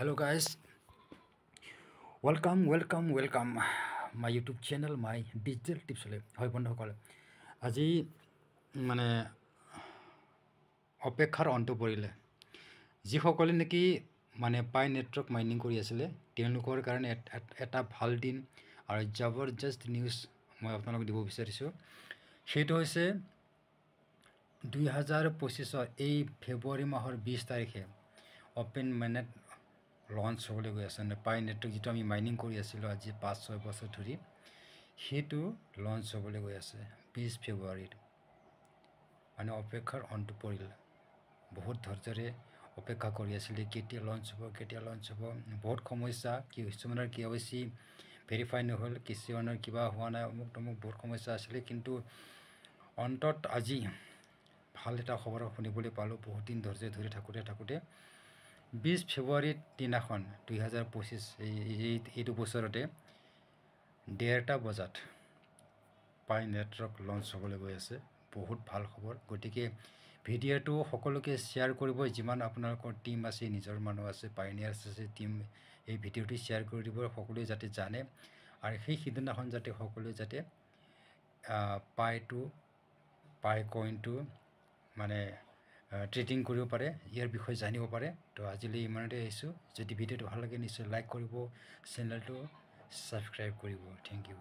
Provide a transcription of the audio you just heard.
Hello guys, welcome, welcome, welcome my YouTube channel, my digital টিপছলৈ। হয় বন্ধুসকল, আজি মানে অপেক্ষাৰ অন্ত পৰিলে। যিসকলে নেকি মানে পাই নেটৱৰ্ক মাইনিং কৰি আছিলে, তেওঁলোকৰ কাৰণে এটা ভাল দিন আৰু জবৰদস্ত নিউজ মই আপোনালোকক দিব বিচাৰিছোঁ। সেইটো হৈছে 2025ৰ এই ফেব্ৰুৱাৰী মাহৰ 20 তাৰিখে অ'পেন মেনেট লঞ্চ হ'বলৈ গৈ আছে। মানে পাই নেটৱৰ্ক যিটো আমি মাইনিং কৰি আছিলোঁ আজি 5-6 বছৰ ধৰি, সেইটো লঞ্চ হ'বলৈ গৈ আছে 20 ফেব্ৰুৱাৰীত। মানে অপেক্ষাৰ অন্ত পৰিল। বহুত ধৈৰ্যৰে অপেক্ষা কৰি আছিলে, কেতিয়া লঞ্চ হ'ব, কেতিয়া লঞ্চ হ'ব। বহুত সমস্যা, কিছুমানৰ কেৱাইচি ভেৰিফাই নহ'ল, কিছুমানৰ কিবা হোৱা নাই, অমুক তমুক বহুত সমস্যা আছিলে। কিন্তু অন্তত আজি ভাল এটা খবৰ শুনিবলৈ পালোঁ। বহুত দিন ধৈৰ্য ধৰি থাকোঁতে থাকোঁতে 20 ফেব্ৰুৱাৰীৰ দিনাখন 2025 এইটো বছৰতে 1:30 বজাত পাই নেটৱৰ্ক লঞ্চ হ'বলৈ গৈ আছে। বহুত ভাল খবৰ। গতিকে ভিডিঅ'টো সকলোকে শ্বেয়াৰ কৰিব। যিমান আপোনালোকৰ টীম আছে, নিজৰ মানুহ আছে, পাইনিয়াৰ্ছ আছে টীম, এই ভিডিঅ'টো শ্বেয়াৰ কৰি দিব, সকলোৱে যাতে জানে আৰু সেই সিদিনাখন যাতে সকলোৱে যাতে পাই কইনটো মানে ট্ৰেডিং কৰিব পাৰে, ইয়াৰ বিষয়ে জানিব পাৰে। তো আজিলৈ ইমানতে আহিছোঁ। যদি ভিডিঅ'টো ভাল লাগে, নিশ্চয় লাইক কৰিব, চেনেলটো ছাবস্ক্ৰাইব কৰিব। Thank U.